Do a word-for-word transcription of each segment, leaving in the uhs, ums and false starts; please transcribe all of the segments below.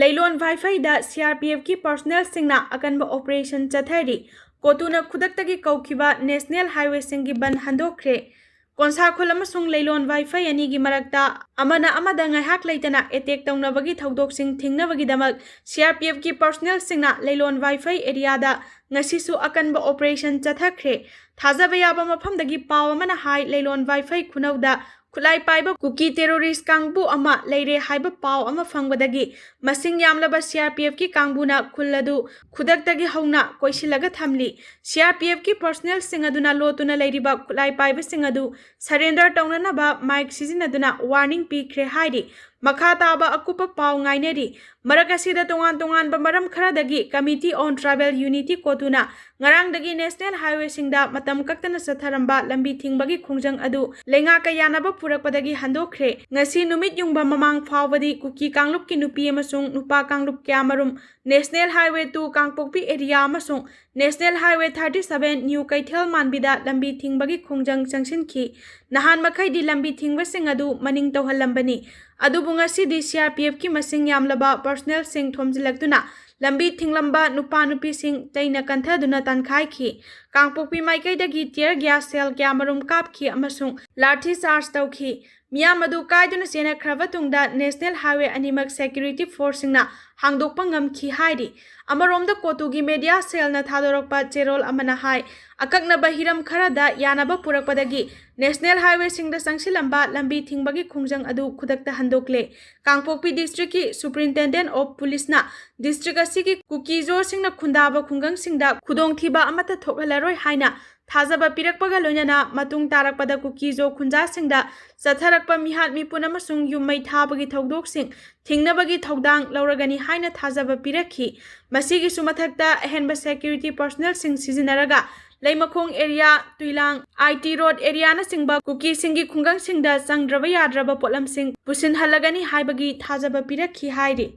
ꯂꯩꯂꯣꯟ ꯚꯥꯏꯐꯩꯗ C R P ꯑꯦꯐꯀꯤ ꯄꯔꯁꯣꯅꯦꯜꯁꯤꯡꯅ ꯑꯀꯟꯕ operation ꯆꯠꯊꯔꯤ꯫ ꯀꯣꯇꯨꯅ ꯈꯨꯗꯛꯇꯒꯤ ꯀꯧꯈꯤꯕ national ꯍꯥꯏꯋꯦꯁꯤꯡꯒꯤ ꯕꯟ ꯍꯟꯗꯣꯛꯈ꯭ꯔꯦ꯫ ꯀꯣꯟꯁꯥꯈꯨꯜ ꯑꯃꯁꯨꯡ ꯂꯩꯂꯣꯟ ꯚꯥꯏꯐꯩ ꯑꯅꯤꯒꯤ ꯃꯔꯛꯇ ꯑꯃꯅ ꯑꯃꯗ ꯉꯥꯏꯍꯥꯛ ꯂꯩꯇꯅ ꯑꯦꯇꯦꯛ ꯇꯧꯅꯕꯒꯤ ꯊꯧꯗꯣꯛꯁꯤꯡ ꯊꯤꯡꯅꯕꯒꯤꯗꯃꯛ ꯁꯤ ꯑꯥꯔ ꯄꯤ ꯑꯦꯐꯀꯤ ꯄꯔꯁꯣꯅꯦꯜꯁꯤꯡꯅ ꯂꯩꯂꯣꯟ ꯚꯥꯏꯐꯩ ꯑꯦꯔꯤꯌꯥꯗ ꯉꯁꯤꯁꯨ ꯑꯀꯟꯕ ꯑꯣꯄꯔꯦꯁꯟ ꯆꯠꯊꯈ꯭ꯔꯦ꯫ ꯊꯥꯖꯕ ꯌꯥꯕ ꯃꯐꯝꯗꯒꯤ ꯄꯥꯎ ꯑꯃꯅ ꯍꯥꯏ, ꯂꯩꯂꯣꯟ ꯚꯥꯏꯐꯩ ꯈꯨꯅꯧꯗ ꯈꯨꯠꯂꯥꯏ ꯄꯥꯏꯕ ꯀꯨꯀꯤ ꯇꯦꯔꯣꯔꯤꯁ ꯀꯥꯡꯕꯨ ꯑꯃ ꯂꯩꯔꯦ ꯍꯥꯏꯕ ꯄꯥꯎ ꯑꯃ ꯐꯪꯕꯗꯒꯤ ꯃꯁꯤꯡ ꯌꯥꯝꯂꯕ ꯁꯤ ꯑꯥꯔ ꯄꯤ ꯑꯦꯐꯀꯤ ꯀꯥꯡꯕꯨꯅ ꯈꯨꯜ ꯑꯗꯨ ꯈꯨꯗꯛꯇꯒꯤ ꯍꯧꯅ ꯀꯣꯏꯁꯤꯜꯂꯒ ꯊꯝꯂꯤ꯫ ꯁꯤ ꯑꯥꯔ ꯄꯤ ꯑꯦꯐꯀꯤ ꯄꯔꯁꯣꯅꯦꯜꯁꯤꯡ ꯑꯗꯨꯅ ꯂꯣꯠꯇꯨꯅ ꯂꯩꯔꯤꯕ ꯈꯨꯠꯂꯥꯏ ꯄꯥꯏꯕꯁꯤꯡ ꯑꯗꯨ ꯁꯔꯦꯟꯗꯔ ꯇꯧꯅꯅꯕ ꯃꯥꯏꯛ ꯁꯤꯖꯤꯟꯅꯗꯨꯅ ꯋꯥꯔꯅꯤꯡ ꯄꯤꯈ꯭ꯔꯦ ꯍꯥꯏꯔꯤ꯫ ꯃꯈꯥ ꯇꯥꯕ ꯑꯀꯨꯞꯄ ꯄꯥꯎ ꯉꯥꯏꯅꯔꯤ꯫ ꯃꯔꯛ ꯑꯁꯤꯗ ꯇꯣꯉꯥꯟ ꯇꯣꯉꯥꯟꯕ ꯃꯔꯝ ꯈꯔꯗꯒꯤ Committee on Tribal Unity ꯀꯣꯇꯨꯅ ꯉꯔꯥꯡꯗꯒꯤ ꯅꯦꯁꯅꯦꯜ ꯍꯥꯏꯋꯦꯁꯤꯡꯗ ꯃꯇꯝ ꯀꯛꯇꯅ ꯆꯠꯊꯔꯝꯕ ꯂꯝꯕꯤ ꯊꯤꯡꯕꯒꯤ ꯈꯣꯡꯖꯪ ꯑꯗꯨ ꯂꯩꯉꯥꯛꯀ ꯌꯥꯅꯕ ꯄꯨꯔꯛꯄꯗꯒꯤ ꯍꯟꯗꯣꯛꯈ꯭ꯔꯦ꯫ ꯉꯁꯤ ꯅꯨꯃꯤꯠ ꯌꯨꯡꯕ ꯃꯃꯥꯡ ꯐꯥꯎꯕꯗꯤ ꯀꯨꯀꯤ ꯀꯥꯡꯂꯨꯞꯀꯤ ꯅꯨꯄꯤ ꯑꯃꯁꯨꯡ ꯅꯨꯄꯥ ꯀꯥꯡꯂꯨꯞ ꯀꯌꯥꯃꯔꯨꯝ ꯅꯦꯁꯅꯦꯜ ꯍꯥꯏꯋꯦ ꯇꯨ ꯀꯥꯡꯄꯣꯛꯄꯤ ꯑꯦꯔꯤꯌꯥ ꯑꯃꯁꯨꯡ national highway thirty seven New ꯀꯩꯊꯦꯜ ꯃꯥꯟꯕꯤꯗ ꯂꯝꯕꯤ ꯊꯤꯡꯕꯒꯤ ꯈꯣꯡꯖꯪ ꯆꯪꯁꯤꯟꯈꯤ꯫ ꯅꯍꯥꯟ ꯃꯈꯩꯗꯤ ꯂꯝꯕꯤ ꯊꯤꯡꯕꯁꯤꯡ ꯑꯗꯨ ꯃꯅꯤꯡ ꯇꯧꯍꯜꯂꯝꯕꯅꯤ꯫ ꯑꯗꯨꯕꯨ ꯉꯁꯤꯗꯤ ꯁꯤ ꯑꯥꯔ ꯄꯤ ꯑꯦꯐꯀꯤ ꯃꯁꯤꯡ ꯌꯥꯝꯂꯕ ꯄꯔꯁꯣꯅꯦꯜꯁꯤꯡ ꯊꯣꯝꯖꯤꯜꯂꯛꯇꯨꯅ ꯂꯝꯕꯤ ꯊꯤꯡꯂꯝꯕ ꯅꯨꯄꯥ ꯅꯨꯄꯤꯁꯤꯡ ꯆꯩꯅ ꯀꯟꯊꯗꯨꯅ ꯇꯥꯟꯈꯥꯏꯈꯤ꯫ ꯀꯥꯡꯄꯣꯛꯄꯤ ꯃꯥꯏꯀꯩꯗꯒꯤ tear gas shell ꯀꯌꯥꯃꯔꯨꯝ ꯀꯥꯞꯈꯤ ꯑꯃꯁꯨꯡ ꯂꯥꯊꯤ ꯆꯥꯔꯖ ꯇꯧꯈꯤ꯫ ꯃꯤꯌꯥꯝ ꯑꯗꯨ ꯀꯥꯏꯗꯨꯅ ꯆꯦꯟꯅꯈ꯭ꯔꯕ ꯇꯨꯡꯗ ꯅꯦꯁꯅꯦꯜ ꯍꯥꯏꯋꯦ ꯑꯅꯤꯃꯛ ꯁꯦꯀ꯭ꯌꯨꯔꯤꯇꯤ ꯐꯣꯔꯁꯁꯤꯡꯅ ꯍꯥꯡꯗꯣꯛꯄ ꯉꯝꯈꯤ ꯍꯥꯏꯔꯤ꯫ ꯑꯃꯔꯣꯝꯗ ꯀꯣꯇꯨꯒꯤ ꯃꯦꯗꯤꯌꯥ ꯁꯦꯜꯅ ꯊꯥꯗꯣꯔꯛꯄ ꯆꯦꯔꯣꯜ ꯑꯃꯅ ꯍꯥꯏ, ꯑꯀꯛꯅꯕ ꯍꯤꯔꯝ ꯈꯔꯗ ꯌꯥꯅꯕ ꯄꯨꯔꯛꯄꯗꯒꯤ ꯅꯦꯁꯅꯦꯜ ꯍꯥꯏꯋꯦꯁꯤꯡꯗ ꯆꯪꯁꯤꯜꯂꯝꯕ ꯂꯝꯕꯤ ꯊꯤꯡꯕꯒꯤ ꯈꯣꯡꯖꯪ ꯑꯗꯨ ꯈꯨꯗꯛꯇ ꯍꯟꯗꯣꯛꯂꯦ꯫ ꯀꯥꯡꯄꯣꯛꯄꯤ district ꯀꯤ Superintendent of Police ꯅ district ꯑꯁꯤꯒꯤ ꯀꯨꯀꯤꯖꯣꯁꯤꯡꯅ ꯈꯨꯟꯗꯥꯕ ꯈꯨꯡꯒꯪꯁꯤꯡꯗ ꯈꯨꯗꯣꯡꯊꯤꯕ ꯑꯃꯠꯇ ꯊꯣꯛꯍꯜꯂꯔꯣꯏ ꯍꯥꯏꯅ ꯊꯥꯖꯕ ꯄꯤꯔꯛꯄꯒ ꯂꯣꯏꯅꯅ ꯃꯇꯨꯡ ꯇꯥꯔꯛꯄꯗ ꯀꯨꯀꯤꯖꯣ ꯈꯨꯟꯖꯥꯁꯤꯡꯗ ꯆꯠꯊꯔꯛꯄ ꯃꯤꯍꯥꯠ ꯃꯤꯄꯨꯟ ꯑꯃꯁꯨꯡ ꯌꯨꯝ ꯃꯩ ꯊꯥꯕꯒꯤ ꯊꯧꯗꯣꯛꯁꯤꯡ ꯊꯤꯡꯅꯕꯒꯤ ꯊꯧꯗꯥꯡ ꯂꯧꯔꯒꯅꯤ ꯍꯥꯏꯅ ꯊꯥꯖꯕ ꯄꯤꯔꯛꯈꯤ꯫ ꯃꯁꯤꯒꯤꯁꯨ ꯃꯊꯛꯇ ꯑꯍꯦꯟꯕ ꯁꯦꯀ꯭ꯌꯨꯔꯤꯇꯤ ꯄꯔꯁꯣꯅꯦꯜꯁꯤꯡ ꯁꯤꯖꯤꯟꯅꯔꯒ ꯂꯩꯃꯈꯣꯡ ꯑꯦꯔꯤꯌꯥ, ꯇꯨꯏꯂꯥꯡ, ꯑꯥꯏ ꯇꯤ ꯔꯣꯗ ꯑꯦꯔꯤꯌꯥꯅꯆꯤꯡꯕ ꯀꯨꯀꯤꯁꯤꯡꯒꯤ ꯈꯨꯡꯒꯪꯁꯤꯡꯗ ꯆꯪꯗ꯭ꯔꯕ ꯌꯥꯗ꯭ꯔꯕ ꯄꯣꯠꯂꯝꯁꯤꯡ ꯄꯨꯁꯤꯟꯍꯜꯂꯒꯅꯤ ꯍꯥꯏꯕꯒꯤ ꯊꯥꯖꯕ ꯄꯤꯔꯛꯈꯤ ꯍꯥꯏꯔꯤ꯫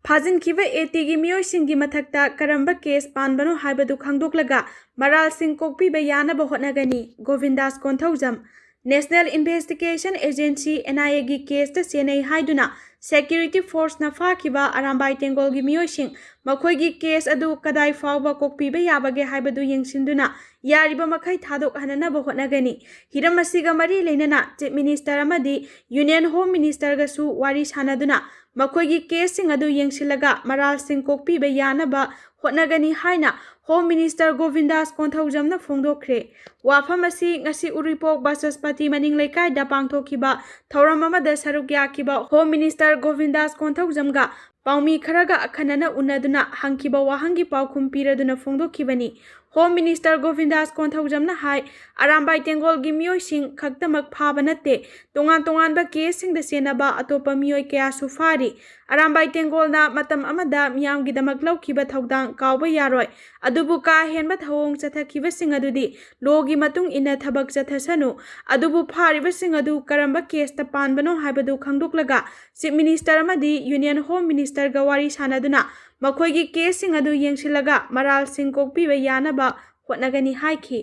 ꯐꯥꯖꯤꯟꯈꯤꯕ ꯑꯦ ꯇꯤꯒꯤ ꯃꯤꯑꯣꯏꯁꯤꯡꯒꯤ ꯃꯊꯛꯇ ꯀꯔꯝꯕ ꯀꯦꯁ ꯄꯥꯟꯕꯅꯣ ꯍꯥꯏꯕꯗꯨ ꯈꯪꯗꯣꯛꯂꯒ ꯃꯔꯥꯜꯁꯤꯡ ꯀꯣꯛꯄꯤꯕ ꯌꯥꯅꯕ ꯍꯣꯠꯅꯒꯅꯤ, ꯒꯣꯕꯤꯟꯗꯥꯁ Konthoujam. National Investigation Agency, N I A ꯒꯤ ꯀꯦꯁꯇ ꯆꯦꯟꯅꯩ ꯍꯥꯏꯗꯨꯅ ꯁꯦꯀ꯭ꯌꯨꯔꯤꯇꯤ ꯐꯣꯔꯁꯅ ꯐꯥꯈꯤꯕ ꯑꯔꯥꯝꯕꯥꯏ ꯇꯦꯡꯒꯣꯜꯒꯤ ꯃꯤꯑꯣꯏꯁꯤꯡ, ꯃꯈꯣꯏꯒꯤ ꯀꯦꯁ ꯑꯗꯨ ꯀꯗꯥꯏ ꯐꯥꯎꯕ ꯀꯣꯛꯄꯤꯕ ꯌꯥꯕꯒꯦ ꯍꯥꯏꯕꯗꯨ ꯌꯦꯡꯁꯤꯟꯗꯨꯅ ꯌꯥꯔꯤꯕ ꯃꯈꯩ ꯊꯥꯗꯣꯛꯍꯟꯅꯅꯕ ꯍꯣꯠꯅꯒꯅꯤ꯫ ꯍꯤꯔꯝ ꯑꯁꯤꯒ ꯃꯔꯤ ꯂꯩꯅꯅ ꯆꯤꯐ ꯃꯤꯅꯤꯁꯇꯔ ꯑꯃꯗꯤ ꯌꯨꯅꯤꯌꯟ ꯍꯣꯝ ꯃꯤꯅꯤꯁꯇꯔꯒꯁꯨ ꯋꯥꯔꯤ ꯁꯥꯟꯅꯗꯨꯅ ꯃꯈꯣꯏꯒꯤ ꯀꯦꯁꯁꯤꯡ ꯑꯗꯨ ꯌꯦꯡꯁꯤꯜꯂꯒ ꯃꯔꯥꯜꯁꯤꯡ ꯀꯣꯛꯄꯤꯕ ꯌꯥꯅꯕ ꯍꯣꯠꯅꯒꯅꯤ ꯍꯥꯏꯅ ꯍꯣꯝ ꯃꯤꯅꯤꯁꯇꯔ ꯒꯣꯕꯤꯟꯗꯥꯁ ꯀꯣꯟꯊꯧꯖꯝꯅ ꯐꯣꯡꯗꯣꯛꯈ꯭ꯔꯦ꯫ ꯋꯥꯐꯝ ꯑꯁꯤ ꯉꯁꯤ ꯎꯔꯤꯄꯣꯛ ꯕꯆꯁꯄꯇꯤ ꯃꯅꯤꯡ ꯂꯩꯀꯥꯏꯗ ꯄꯥꯡꯊꯣꯛꯈꯤꯕ ꯊꯧꯔꯝ ꯑꯃꯗ ꯁꯔꯨꯛ ꯌꯥꯈꯤꯕ ꯍꯣꯝ ꯃꯤꯅꯤꯁꯇꯔ ꯒꯣꯕꯤꯟꯗꯥꯁ ꯀꯣꯟꯊꯧꯖꯝꯒ ꯄꯥꯎꯃꯤ ꯈꯔꯒ ꯑꯈꯟꯅꯅ ꯎꯅꯗꯨꯅ ꯍꯪꯈꯤꯕ ꯋꯥꯍꯪꯒꯤ ꯄꯥꯎꯈꯨꯝ ꯄꯤꯔꯗꯨꯅ ꯐꯣꯡꯗꯣꯛꯈꯤꯕꯅꯤ꯫ ꯍꯣꯝ ꯃꯤꯅꯤꯁꯇꯔ ꯒꯣꯕꯤꯟꯗꯥꯁ ꯀꯣꯟꯊꯧꯖꯝꯅ ꯍꯥꯏ, ꯑꯔꯥꯝꯕꯥꯏ ꯇꯦꯡꯒꯣꯜꯒꯤ ꯃꯤꯑꯣꯏꯁꯤꯡ ꯈꯛꯇꯃꯛ ꯐꯥꯕ ꯅꯠꯇꯦ, ꯇꯣꯉꯥꯟ ꯇꯣꯉꯥꯟꯕ ꯀꯦꯁꯁꯤꯡꯗ ꯆꯦꯟꯅꯕ ꯑꯇꯣꯞꯄ ꯃꯤꯑꯣꯏ ꯀꯌꯥꯁꯨ ꯐꯥꯔꯤ꯫ ꯑꯔꯥꯝꯕꯥꯏ ꯇꯦꯡꯒꯣꯜꯅ ꯃꯇꯝ ꯑꯃꯗ ꯃꯤꯌꯥꯝꯒꯤꯗꯃꯛ ꯂꯧꯈꯤꯕ ꯊꯧꯗꯥꯡ ꯀꯥꯎꯕ ꯌꯥꯔꯣꯏ꯫ ꯑꯗꯨꯕꯨ ꯀꯥ ꯍꯦꯟꯕ ꯊꯧꯑꯣꯡ ꯆꯠꯊꯈꯤꯕꯁꯤꯡ ꯑꯗꯨꯗꯤ ꯂꯣꯒꯤ ꯃꯇꯨꯡ ꯏꯟꯅ ꯊꯕꯛ ꯆꯠꯊꯁꯅꯨ꯫ ꯑꯗꯨꯕꯨ ꯐꯥꯔꯤꯕꯁꯤꯡ ꯑꯗꯨ ꯀꯔꯝꯕ ꯀꯦꯁꯇ ꯄꯥꯟꯕꯅꯣ ꯍꯥꯏꯕꯗꯨ ꯈꯪꯗꯣꯛꯂꯒ ꯆꯤꯐ ꯃꯤꯅꯤꯁꯇꯔ ꯑꯃꯗꯤ ꯌꯨꯅꯤꯌꯟ ꯍꯣꯝ ꯃꯤꯅꯤꯁꯇꯔꯒ ꯋꯥꯔꯤ ꯁꯥꯟꯅꯗꯨꯅ ꯃꯈꯣꯏꯒꯤ ꯀꯦꯁꯁꯤꯡ ꯑꯗꯨ ꯌꯦꯡꯁꯤꯜꯂꯒ ꯃꯔꯥꯜꯁꯤꯡ ꯀꯣꯛꯄꯤꯕ ꯌꯥꯅꯕ ꯍꯣꯠꯅꯒꯅꯤ ꯍꯥꯏꯈꯤ꯫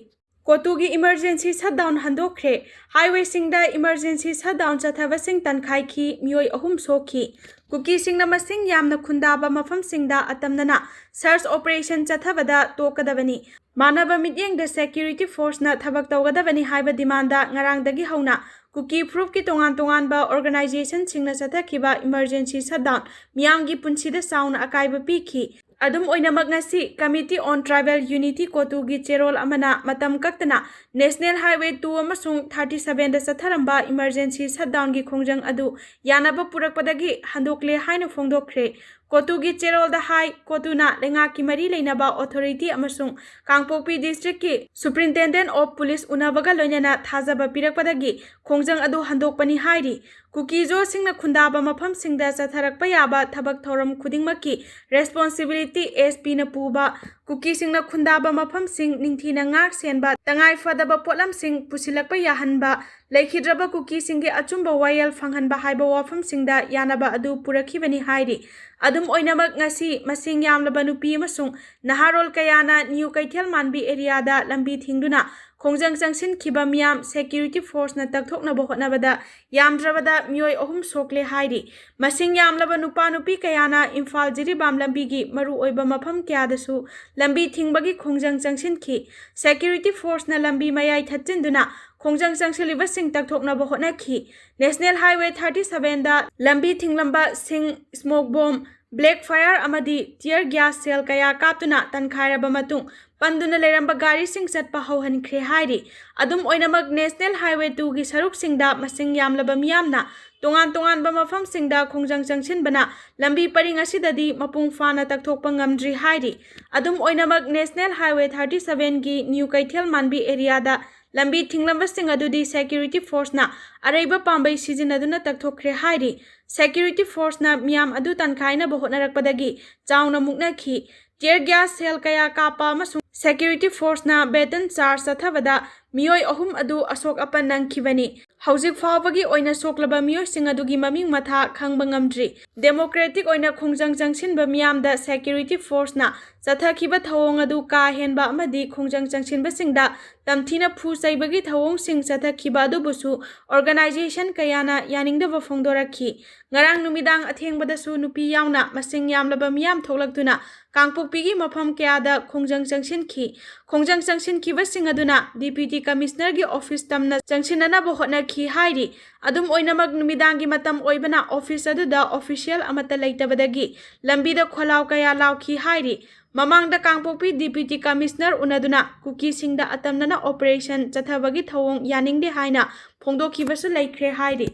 ꯀꯣꯇꯨꯒꯤ ꯏꯃꯔꯖꯦꯟꯁꯤ ꯁꯠꯗꯥꯎꯟ ꯍꯟꯗꯣꯛꯈ꯭ꯔꯦ꯫ ꯍꯥꯏꯋꯦꯁꯤꯡꯗ ꯏꯃꯔꯖꯦꯟꯁꯤ ꯁꯠꯗꯥꯎꯟ ꯆꯠꯊꯕꯁꯤꯡ ꯇꯟꯈꯥꯏꯈꯤ, ꯃꯤꯑꯣꯏ ꯑꯍꯨꯝ ꯁꯣꯛꯈꯤ꯫ ꯀꯨꯀꯤꯁꯤꯡꯅ ꯃꯁꯤꯡ ꯌꯥꯝꯅ ꯈꯨꯟꯗꯥꯕ ꯃꯐꯝꯁꯤꯡꯗ ꯑꯇꯝꯅꯅ ꯁꯔꯆ ꯑꯣꯄꯔꯦꯁꯟ ꯆꯠꯊꯕꯗ ꯇꯣꯛꯀꯗꯕꯅꯤ꯫ ꯃꯥꯟꯅꯕ ꯃꯤꯠꯌꯦꯡꯗ ꯁꯦꯀ꯭ꯌꯨꯔꯤꯇꯤ ꯐꯣꯔꯁꯅ ꯊꯕꯛ ꯇꯧꯒꯗꯕꯅꯤ ꯍꯥꯏꯕ ꯗꯤꯃꯥꯟꯗ ꯉꯔꯥꯡꯗꯒꯤ ꯍꯧꯅ ꯀꯨꯀꯤ ꯐꯨꯔꯨꯞꯀꯤ ꯇꯣꯉꯥꯟ ꯇꯣꯉꯥꯟꯕ ꯑꯣꯔꯒꯅꯥꯏꯖꯦꯁꯟꯁꯤꯡꯅ ꯆꯠꯊꯈꯤꯕ ꯏꯃꯔꯖꯦꯟꯁꯤ ꯁꯠꯗꯥꯎꯟ ꯃꯤꯌꯥꯝꯒꯤ ꯄꯨꯟꯁꯤꯗ ꯆꯥꯎꯅ ꯑꯀꯥꯏꯕ ꯄꯤꯈꯤ꯫ ꯑꯗꯨꯝ ꯑꯣꯏꯅꯃꯛ, ꯉꯁꯤ Committee on Tribal Unity ꯀꯣꯇꯨꯒꯤ ꯆꯦꯔꯣꯜ ꯑꯃꯅ ꯃꯇꯝ ꯀꯛꯇꯅ National Highway two ꯑꯃꯁꯨꯡ thirty sevenꯗ ꯆꯠꯊꯔꯝꯕ ꯏꯃꯔꯖꯦꯟꯁꯤ ꯁꯠꯗꯥꯎꯟꯒꯤ ꯈꯣꯡꯖꯪ ꯑꯗꯨ ꯌꯥꯅꯕ ꯄꯨꯔꯛꯄꯗꯒꯤ ꯍꯟꯗꯣꯛꯂꯦ ꯍꯥꯏꯅ ꯐꯣꯡꯗꯣꯛꯈ꯭ꯔꯦ꯫ ꯀꯣꯇꯨꯒꯤ ꯆꯦꯔꯣꯜꯗ ꯍꯥꯏ, ꯀꯣꯇꯨꯅ ꯂꯩꯉꯥꯛꯀꯤ ꯃꯔꯤ ꯂꯩꯅꯕ ꯑꯣꯊꯣꯔꯤꯇꯤ ꯑꯃꯁꯨꯡ ꯀꯥꯡꯄꯣꯛꯄꯤ ꯗꯤꯁꯇ꯭ꯔꯤꯛꯀꯤ Superintendent of Police ꯎꯅꯕꯒ ꯂꯣꯏꯅꯅ ꯊꯥꯖꯕ ꯄꯤꯔꯛꯄꯗꯒꯤ ꯈꯣꯡꯖꯪ ꯑꯗꯨ ꯍꯟꯗꯣꯛꯄꯅꯤ ꯍꯥꯏꯔꯤ꯫ ꯀꯨꯀꯤꯖꯣꯁꯤꯡꯅ ꯈꯨꯟꯗꯥꯕ ꯃꯐꯝꯁꯤꯡꯗ ꯆꯠꯊꯔꯛꯄ ꯌꯥꯕ ꯊꯕꯛ ꯊꯧꯔꯝ ꯈꯨꯗꯤꯡꯃꯛꯀꯤ ꯔꯦꯁꯄꯣꯟꯁꯤꯕꯤꯂꯤꯇꯤ ꯑꯦꯁ ꯄꯤꯅ ꯄꯨꯕ, ꯀꯨꯀꯤꯁꯤꯡꯅ ꯈꯨꯟꯗꯥꯕ ꯃꯐꯝꯁꯤꯡ ꯅꯤꯡꯊꯤꯅ ꯉꯥꯛ ꯁꯦꯟꯕ, ꯇꯉꯥꯏ ꯐꯗꯕ ꯄꯣꯠꯂꯝꯁꯤꯡ ꯄꯨꯁꯤꯜꯂꯛꯄ ꯌꯥꯍꯟꯕ, ꯂꯩꯈꯤꯗ꯭ꯔꯕ ꯀꯨꯀꯤꯁꯤꯡꯒꯤ ꯑꯆꯨꯝꯕ ꯋꯥꯌꯦꯜ ꯐꯪꯍꯟꯕ ꯍꯥꯏꯕ ꯋꯥꯐꯝꯁꯤꯡꯗ ꯌꯥꯅꯕ ꯑꯗꯨ ꯄꯨꯔꯛꯈꯤꯕꯅꯤ ꯍꯥꯏꯔꯤ꯫ ꯑꯗꯨꯝ ꯑꯣꯏꯅꯃꯛ, ꯉꯁꯤ ꯃꯁꯤꯡ ꯌꯥꯝꯂꯕ ꯅꯨꯄꯤ ꯑꯃꯁꯨꯡ ꯅꯍꯥꯔꯣꯜ ꯀꯌꯥꯅ ꯅ꯭ꯌꯨ ꯀꯩꯊꯦꯜ ꯃꯥꯟꯕꯤ ꯑꯦꯔꯤꯌꯥꯗ ꯂꯝꯕꯤ ꯊꯤꯡꯗꯨꯅ ꯈꯣꯡꯖꯪ ꯆꯪꯁꯤꯟꯈꯤꯕ ꯃꯤꯌꯥꯝ ꯁꯦꯀ꯭ꯌꯨꯔꯤꯇꯤ ꯐꯣꯔꯁꯅ ꯇꯛꯊꯣꯛꯅꯕ ꯍꯣꯠꯅꯕꯗ ꯌꯥꯝꯗ꯭ꯔꯕꯗ ꯃꯤꯑꯣꯏ ꯑꯍꯨꯝ ꯁꯣꯛꯂꯦ ꯍꯥꯏꯔꯤ꯫ ꯃꯁꯤꯡ ꯌꯥꯝꯂꯕ ꯅꯨꯄꯥ ꯅꯨꯄꯤ ꯀꯌꯥꯅ ꯏꯝꯐꯥꯜ ꯖꯤꯔꯤꯕꯥꯝ ꯂꯝꯕꯤꯒꯤ ꯃꯔꯨꯑꯣꯏꯕ ꯃꯐꯝ ꯀꯌꯥꯗꯁꯨ ꯂꯝꯕꯤ ꯊꯤꯡꯕꯒꯤ ꯈꯣꯡꯖꯪ ꯆꯪꯁꯤꯟꯈꯤ꯫ ꯁꯦꯀ꯭ꯌꯨꯔꯤꯇꯤ ꯐꯣꯔꯁꯅ ꯂꯝꯕꯤ ꯃꯌꯥꯏ ꯊꯠꯆꯤꯟꯗꯨꯅ ꯈꯣꯡꯖꯪ ꯆꯪꯁꯤꯜꯂꯤꯕꯁꯤꯡ ꯇꯛꯊꯣꯛꯅꯕ ꯍꯣꯠꯅꯈꯤ꯫ ꯅꯦꯁꯅꯦꯜ ꯍꯥꯏꯋꯦ ꯊꯥꯔꯇꯤ ꯁꯚꯦꯟꯗ ꯂꯝꯕꯤ ꯊꯤꯡꯂꯝꯕꯁꯤꯡ ꯁ꯭ꯃꯣꯛ ꯕꯣꯝ, ꯕ꯭ꯂꯦꯛ ꯐꯥꯌꯔ ꯑꯃꯗꯤ ꯇꯤꯌꯔ ꯒ꯭ꯌꯥꯁ ꯁꯦꯜ ꯀꯌꯥ ꯀꯥꯞꯇꯨꯅ ꯇꯟꯈꯥꯏꯔꯕ ꯃꯇꯨꯡ, ꯄꯟꯗꯨꯅ ꯂꯩꯔꯝꯕ ꯒꯥꯔꯤꯁꯤꯡ ꯆꯠꯄ ꯍꯧꯍꯟꯈ꯭ꯔꯦ ꯍꯥꯏꯔꯤ꯫ ꯑꯗꯨꯝ ꯑꯣꯏꯅꯃꯛ, ꯅꯦꯁꯅꯦꯜ ꯍꯥꯏꯋꯦ ꯇꯨꯒꯤ ꯁꯔꯨꯛꯁꯤꯡꯗ ꯃꯁꯤꯡ ꯌꯥꯝꯂꯕ ꯃꯤꯌꯥꯝꯅ ꯇꯣꯉꯥꯟ ꯇꯣꯉꯥꯟꯕ ꯃꯐꯝꯁꯤꯡꯗ ꯈꯣꯡꯖꯪ ꯆꯪꯁꯤꯟꯕꯅ ꯂꯝꯕꯤ ꯄꯔꯤꯡ ꯑꯁꯤꯗꯗꯤ ꯃꯄꯨꯡ ꯐꯥꯅ ꯇꯛꯊꯣꯛꯄ ꯉꯝꯗ꯭ꯔꯤ ꯍꯥꯏꯔꯤ꯫ ꯑꯗꯨꯝ ꯑꯣꯏꯅꯃꯛ, ꯅꯦꯁꯅꯦꯜ ꯍꯥꯏꯋꯦ ꯊꯥꯔꯇꯤ ꯁꯚꯦꯟꯒꯤ ꯅ꯭ꯌꯨ ꯀꯩꯊꯦꯜ ꯃꯥꯟꯕꯤ ꯑꯦꯔꯤꯌꯥꯗ ꯂꯝꯕꯤ ꯊꯤꯡꯂꯝꯕꯁꯤꯡ ꯑꯗꯨꯗꯤ ꯁꯦꯀ꯭ꯌꯨꯔꯤꯇꯤ ꯐꯣꯔꯁꯅ ꯑꯔꯩꯕ ꯄꯥꯝꯕꯩ ꯁꯤꯖꯤꯟꯅꯗꯨꯅ ꯇꯛꯊꯣꯛꯈ꯭ꯔꯦ ꯍꯥꯏꯔꯤ꯫ ꯁꯦꯀ꯭ꯌꯨꯔꯤꯇꯤ ꯐꯣꯔꯁꯅ ꯃꯤꯌꯥꯝ ꯑꯗꯨ ꯇꯟꯈꯥꯏꯅꯕ ꯍꯣꯠꯅꯔꯛꯄꯗꯒꯤ ꯆꯥꯎꯅ ꯃꯨꯛꯅꯈꯤ꯫ ꯇꯤꯌꯔ ꯒ꯭ꯌꯥꯁ ꯁꯦꯜ ꯀꯌꯥ ꯀꯥꯞꯄ ꯑꯃꯁꯨꯡ ꯁꯦꯀ꯭ꯌꯨꯔꯤꯇꯤ ꯐꯣꯔꯁꯅ ꯕꯦꯇꯟ ꯆꯥꯔꯖ ꯆꯠꯊꯕꯗ ꯃꯤꯑꯣꯏ ꯑꯍꯨꯝ ꯑꯗꯨ ꯑꯁꯣꯛ ꯑꯄꯟ ꯅꯪꯈꯤꯕꯅꯤ꯫ ꯍꯧꯖꯤꯛ ꯐꯥꯎꯕꯒꯤ ꯑꯣꯏꯅ ꯁꯣꯛꯂꯕ ꯃꯤꯑꯣꯏꯁꯤꯡ ꯑꯗꯨꯒꯤ ꯃꯃꯤꯡ ꯃꯊꯥ ꯈꯪꯕ ꯉꯝꯗ꯭ꯔꯤ꯫ ꯗꯦꯃꯣꯀ꯭ꯔꯦꯇꯤꯛ ꯑꯣꯏꯅ ꯈꯣꯡꯖꯪ ꯆꯪꯁꯤꯟꯕ ꯃꯤꯌꯥꯝꯗ ꯁꯦꯀ꯭ꯌꯨꯔꯤꯇꯤ ꯐꯣꯔꯁꯅ ꯆꯠꯊꯈꯤꯕ ꯊꯧꯑꯣꯡ ꯑꯗꯨ ꯀꯥ ꯍꯦꯟꯕ ꯑꯃꯗꯤ ꯈꯣꯡꯖꯪ ꯆꯪꯁꯤꯟꯕꯁꯤꯡꯗ ꯇꯝꯊꯤꯅ ꯐꯨ ꯆꯩꯕꯒꯤ ꯊꯧꯑꯣꯡꯁꯤꯡ ꯆꯠꯊꯈꯤꯕ ꯑꯗꯨꯕꯨꯁꯨ ꯑꯣꯔꯒꯅꯥꯏꯖꯦꯁꯟ ꯀꯌꯥꯅ ꯌꯥꯅꯤꯡꯗꯕ ꯐꯣꯡꯗꯣꯔꯛꯈꯤ꯫ ꯉꯔꯥꯡ ꯅꯨꯃꯤꯗꯥꯡ ꯑꯊꯦꯡꯕꯗꯁꯨ ꯅꯨꯄꯤ ꯌꯥꯎꯅ ꯃꯁꯤꯡ ꯌꯥꯝꯂꯕ ꯃꯤꯌꯥꯝ ꯊꯣꯛꯂꯛꯇꯨꯅ ꯀꯥꯡꯄꯣꯛꯄꯤꯒꯤ ꯃꯐꯝ ꯀꯌꯥꯗ ꯈꯣꯡꯖꯪ ꯆꯪꯁꯤꯟꯈꯤ꯫ ꯈꯣꯡꯖꯪ ꯆꯪꯁꯤꯟꯈꯤꯕꯁꯤꯡ ꯑꯗꯨꯅ ꯗꯤꯄ꯭ꯌꯨꯇꯤ ꯀꯃꯤꯁꯅꯔꯒꯤ ꯑꯣꯐꯤꯁ ꯇꯝꯅ ꯆꯪꯁꯤꯟꯅꯅꯕ ꯍꯣꯠꯅꯈꯤ ꯍꯥꯏꯔꯤ꯫ ꯑꯗꯨꯝ ꯑꯣꯏꯅꯃꯛ, ꯅꯨꯃꯤꯗꯥꯡꯒꯤ ꯃꯇꯝ ꯑꯣꯏꯕꯅ ꯑꯣꯐꯤꯁ ꯑꯗꯨꯗ ꯑꯣꯐꯤꯁꯤꯌꯦꯜ ꯑꯃꯠꯇ ꯂꯩꯇꯕꯗꯒꯤ ꯂꯝꯕꯤꯗ ꯈꯣꯜꯂꯥꯎ ꯀꯌꯥ ꯂꯥꯎꯈꯤ ꯍꯥꯏꯔꯤ꯫ ꯃꯃꯥꯡꯗ ꯀꯥꯡꯄꯣꯛꯄꯤ ꯗꯤꯄ꯭ꯌꯨꯇꯤ ꯀꯃꯤꯁꯅꯔ ꯎꯅꯗꯨꯅ ꯀꯨꯀꯤꯁꯤꯡꯗ ꯑꯇꯝꯅꯅ ꯑꯣꯄꯔꯦꯁꯟ ꯆꯠꯊꯕꯒꯤ ꯊꯧꯑꯣꯡ ꯌꯥꯅꯤꯡꯗꯦ ꯍꯥꯏꯅ ꯐꯣꯡꯗꯣꯛꯈꯤꯕꯁꯨ ꯂꯩꯈ꯭ꯔꯦ ꯍꯥꯏꯔꯤ꯫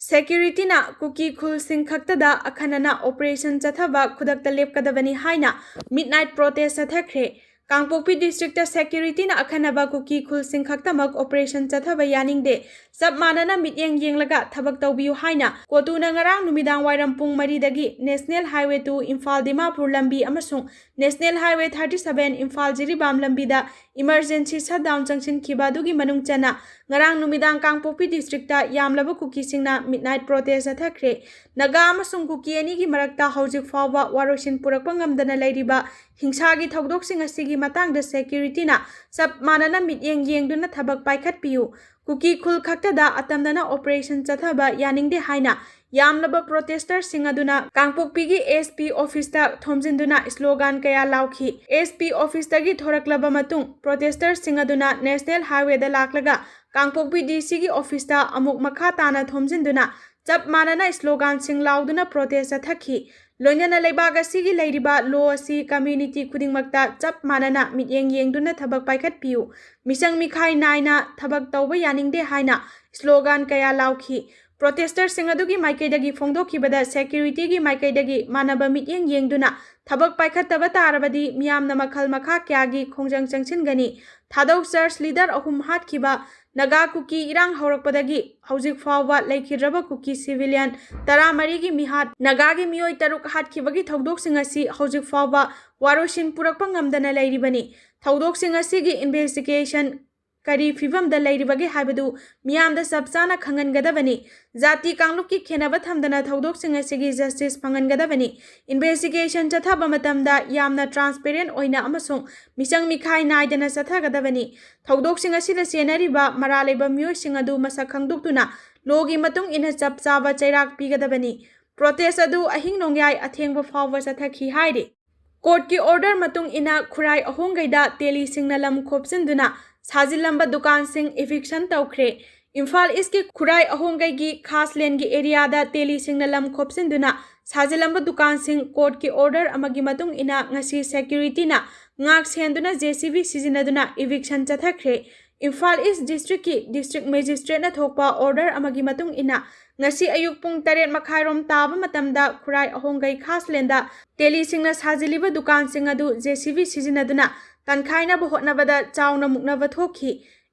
ꯁꯦꯀ꯭ꯌꯨꯔꯤꯇꯤꯅ ꯀꯨꯀꯤ ꯈꯨꯜꯁꯤꯡ ꯈꯛꯇꯗ ꯑꯈꯟꯅꯅ ꯑꯣꯄꯔꯦꯁꯟ ꯆꯠꯊꯕ ꯈꯨꯗꯛꯇ ꯂꯦꯞꯀꯗꯕꯅꯤ ꯍꯥꯏꯅ ꯃꯤꯗꯅꯥꯏꯠ ꯄ꯭ꯔꯣꯇꯦꯁ ꯆꯠꯊꯈ꯭ꯔꯦ꯫ ꯀꯥꯡꯄꯣꯛꯄꯤ ꯗꯤꯁꯇ꯭ꯔꯤꯛꯇ ꯁꯦꯀ꯭ꯌꯨꯔꯤꯇꯤꯅ ꯑꯈꯟꯅꯕ ꯀꯨꯀꯤ ꯈꯨꯜꯁꯤꯡ ꯈꯛꯇꯃꯛ ꯑꯣꯄꯔꯦꯁꯟ ꯆꯠꯊꯕ ꯌꯥꯅꯤꯡꯗꯦ꯫ ꯆꯞ ꯃꯥꯟꯅꯅ ꯃꯤꯠꯌꯦꯡ ꯌꯦꯡꯂꯒ ꯊꯕꯛ ꯇꯧꯕꯤꯌꯨ ꯍꯥꯏꯅ ꯀꯣꯇꯨꯅ ꯉꯔꯥꯡ ꯅꯨꯃꯤꯗꯥꯡ ꯋꯥꯏꯔꯝ ꯄꯨꯡ ꯃꯔꯤꯗꯒꯤ national highway two Imphal Dimapur ꯂꯝꯕꯤ ꯑꯃꯁꯨꯡ national highway thirty seven Imphal Jiribam ꯂꯝꯕꯤꯗ ꯏꯃꯔꯖꯦꯟꯁꯤ ꯁꯠꯗꯥꯎꯟ ꯆꯪꯁꯤꯟꯈꯤꯕ ꯑꯗꯨꯒꯤ ꯃꯅꯨꯡ ꯆꯟꯅ ꯉꯔꯥꯡ ꯅꯨꯃꯤꯗꯥꯡ ꯀꯥꯡꯄꯣꯛꯄꯤ ꯗꯤꯁꯇ꯭ꯔꯤꯛꯇ ꯌꯥꯝꯂꯕ ꯀꯨꯀꯤꯁꯤꯡꯅ ꯃꯤꯗꯅꯥꯏꯠ ꯄ꯭ꯔꯣꯇꯦꯁ ꯆꯠꯊꯈ꯭ꯔꯦ꯫ ꯅꯥꯒꯥ ꯑꯃꯁꯨꯡ ꯀꯨꯀꯤ ꯑꯅꯤꯒꯤ ꯃꯔꯛꯇ ꯍꯧꯖꯤꯛ ꯐꯥꯎꯕ ꯋꯥꯔꯣꯏꯁꯤꯟ ꯄꯨꯔꯛꯄ ꯉꯝꯗꯅ ꯂꯩꯔꯤꯕ ꯍꯤꯡꯁꯥꯒꯤ ꯊꯧꯗꯣꯛꯁꯤꯡ ꯑꯁꯤꯒꯤ ꯃꯇꯥꯡꯗ security ꯅ ꯆꯞ ꯃꯥꯟꯅꯅ ꯃꯤꯠꯌꯦꯡ ꯌꯦꯡꯗꯨꯅ ꯊꯕꯛ ꯄꯥꯏꯈꯠꯄꯤꯌꯨ꯫ ꯀꯨꯀꯤ ꯈꯨꯜ ꯈꯛꯇꯗ ꯑꯇꯝꯅꯅ operation ꯆꯠꯊꯕ ꯌꯥꯅꯤꯡꯗꯦ ꯍꯥꯏꯅ ꯌꯥꯝꯂꯕ protester ꯁꯤꯡ ꯑꯗꯨꯅ ꯀꯥꯡꯄꯣꯛꯄꯤꯒꯤ S P office ꯇ ꯊꯣꯝꯖꯤꯟꯗꯨꯅ slogan ꯀꯌꯥ ꯂꯥꯎꯈꯤ꯫ S P office ꯇꯒꯤ ꯊꯣꯔꯛꯂꯕ ꯃꯇꯨꯡ, protester ꯁꯤꯡ ꯑꯗꯨꯅ National Highway ꯗ ꯂꯥꯛꯂꯒ ꯀꯥꯡꯄꯣꯛꯄꯤ D C ꯒꯤ office ꯇ ꯑꯃꯨꯛ ꯃꯈꯥ ꯇꯥꯅ ꯊꯣꯝꯖꯤꯟꯗꯨꯅ ꯆꯞ ꯃꯥꯟꯅꯅ slogan ꯁꯤꯡ ꯂꯥꯎꯗꯨꯅ protest ꯆꯠꯊꯈꯤ꯫ ꯂꯣꯏꯅꯅ ꯂꯩꯕꯥꯛ ꯑꯁꯤꯒꯤ ꯂꯩꯔꯤꯕ law ꯑꯁꯤ community ꯈꯨꯗꯤꯡꯃꯛꯇ ꯆꯞ ꯃꯥꯟꯅꯅ ꯃꯤꯠꯌꯦꯡ ꯌꯦꯡꯗꯨꯅ ꯊꯕꯛ ꯄꯥꯏꯈꯠꯄꯤꯌꯨ, ꯃꯤꯆꯪ ꯃꯤꯈꯥꯏ ꯅꯥꯏꯅ ꯊꯕꯛ ꯇꯧꯕ ꯌꯥꯅꯤꯡꯗꯦ ꯍꯥꯏꯅ slogan ꯀꯌꯥ ꯂꯥꯎꯈꯤ꯫ Protester ꯁꯤꯡ ꯑꯗꯨꯒꯤ ꯃꯥꯏꯀꯩꯗꯒꯤ ꯐꯣꯡꯗꯣꯛꯈꯤꯕꯗ, security ꯒꯤ ꯃꯥꯏꯀꯩꯗꯒꯤ ꯃꯥꯟꯅꯕ ꯃꯤꯠꯌꯦꯡ ꯌꯦꯡꯗꯨꯅ ꯊꯕꯛ ꯄꯥꯏꯈꯠꯇꯕ ꯇꯥꯔꯕꯗꯤ ꯃꯤꯌꯥꯝꯅ ꯃꯈꯜ ꯃꯈꯥ ꯀꯌꯥꯒꯤ ꯈꯣꯡꯖꯪ ꯆꯪꯁꯤꯟꯒꯅꯤ꯫ ꯊꯥꯗꯧ church leader ꯑꯍꯨꯝ ꯍꯥꯠꯈꯤꯕ꯫ ꯅꯥꯒꯥ ꯀꯨꯀꯤ ꯏꯔꯥꯡ ꯍꯧꯔꯛꯄꯗꯒꯤ ꯍꯧꯖꯤꯛ ꯐꯥꯎꯕ ꯂꯩꯈꯤꯗ꯭ꯔꯕ ꯀꯨꯀꯤ civilian ꯇꯔꯥꯃꯔꯤꯒꯤ ꯃꯤꯍꯥꯠ꯫ ꯅꯥꯒꯥꯒꯤ ꯃꯤꯑꯣꯏ ꯇꯔꯨꯛ ꯍꯥꯠꯈꯤꯕꯒꯤ ꯊꯧꯗꯣꯛꯁꯤꯡ ꯑꯁꯤ ꯍꯧꯖꯤꯛ ꯐꯥꯎꯕ ꯋꯥꯔꯣꯏꯁꯤꯟ ꯄꯨꯔꯛꯄ ꯉꯝꯗꯅ ꯂꯩꯔꯤꯕꯅꯤ꯫ ꯊꯧꯗꯣꯛꯁꯤꯡ ꯑꯁꯤꯒꯤ investigation ꯀꯔꯤ ꯐꯤꯕꯝꯗ ꯂꯩꯔꯤꯕꯒꯦ ꯍꯥꯏꯕꯗꯨ ꯃꯤꯌꯥꯝꯗ ꯆꯞ ꯆꯥꯅ ꯈꯪꯍꯟꯒꯗꯕꯅꯤ꯫ ꯖꯥꯇꯤ ꯀꯥꯡꯂꯨꯞꯀꯤ ꯈꯦꯟꯅꯕ ꯊꯝꯗꯅ ꯊꯧꯗꯣꯛꯁꯤꯡ ꯑꯁꯤꯒꯤ justice ꯐꯪꯍꯟꯒꯗꯕꯅꯤ꯫ Investigation ꯆꯠꯊꯕ ꯃꯇꯝꯗ ꯌꯥꯝꯅ transparent ꯑꯣꯏꯅ ꯑꯃꯁꯨꯡ ꯃꯤꯆꯪ ꯃꯤꯈꯥꯏ ꯅꯥꯏꯗꯅ ꯆꯠꯊꯒꯗꯕꯅꯤ꯫ ꯊꯧꯗꯣꯛꯁꯤꯡ ꯑꯁꯤꯗ ꯆꯦꯟꯅꯔꯤꯕ ꯃꯔꯥꯜ ꯂꯩꯕ ꯃꯤꯑꯣꯏꯁꯤꯡ ꯑꯗꯨ ꯃꯁꯛ ꯈꯪꯗꯣꯛꯇꯨꯅ law ꯒꯤ ꯃꯇꯨꯡ ꯏꯟꯅ ꯆꯞ ꯆꯥꯕ ꯆꯩꯔꯥꯛ ꯄꯤꯒꯗꯕꯅꯤ꯫ Protest ꯑꯗꯨ ꯑꯍꯤꯡ ꯅꯣꯡꯌꯥꯏ ꯑꯊꯦꯡꯕ ꯐꯥꯎꯕ ꯆꯠꯊꯈꯤ ꯍꯥꯏꯔꯤ꯫ Court ꯀꯤ order ꯃꯇꯨꯡ ꯏꯟꯅ ꯈꯨꯔꯥꯏ ꯑꯍꯣꯡꯒꯩꯗ ꯇꯦꯂꯤꯁꯤꯡꯅ ꯂꯝ ꯈꯣꯞꯆꯤꯟꯗꯨꯅ ꯁꯥꯖꯤꯜꯂꯝꯕ ꯗꯨꯀꯥꯟꯁꯤꯡ eviction ꯇꯧꯈ꯭ꯔꯦ꯫ ꯏꯝꯐꯥꯜ East ꯀꯤ ꯈꯨꯔꯥꯏ ꯑꯍꯣꯡꯒꯩꯒꯤ ꯈꯥꯁ ꯂꯦꯟꯒꯤ area ꯗ ꯇꯦꯂꯤꯁꯤꯡꯅ ꯂꯝ ꯈꯣꯞꯆꯤꯟꯗꯨꯅ ꯁꯥꯖꯤꯜꯂꯝꯕ ꯗꯨꯀꯥꯟꯁꯤꯡ court ꯀꯤ order ꯑꯃꯒꯤ ꯃꯇꯨꯡ ꯏꯟꯅ ꯉꯁꯤ security ꯅ ꯉꯥꯛ ꯁꯦꯟꯗꯨꯅ J C B ꯁꯤꯖꯤꯟꯅꯗꯨꯅ eviction ꯆꯠꯊꯈ꯭ꯔꯦ꯫ ꯏꯝꯐꯥꯜ East District ꯀꯤ District Magistrate ꯅ ꯊꯣꯛꯄ order ꯑꯃꯒꯤ ꯃꯇꯨꯡ ꯏꯟꯅ ꯉꯁꯤ ꯑꯌꯨꯛ ꯄꯨꯡ ꯇꯔꯦꯠ ꯃꯈꯥꯏꯔꯣꯝ ꯇꯥꯕ ꯃꯇꯝꯗ ꯈꯨꯔꯥꯏ ꯑꯍꯣꯡꯒꯩ ꯈꯥꯁ ꯂꯦꯟꯗ ꯇꯦꯂꯤꯁꯤꯡꯅ ꯁꯥꯖꯤꯜꯂꯤꯕ ꯗꯨꯀꯥꯟꯁꯤꯡ ꯑꯗꯨ J C B ꯁꯤꯖꯤꯟꯅꯗꯨꯅ ꯀꯟꯈꯥꯏꯅꯕ ꯍꯣꯠꯅꯕꯗ ꯆꯥꯎꯅ ꯃꯨꯛꯅꯕ ꯊꯣꯛꯈꯤ꯫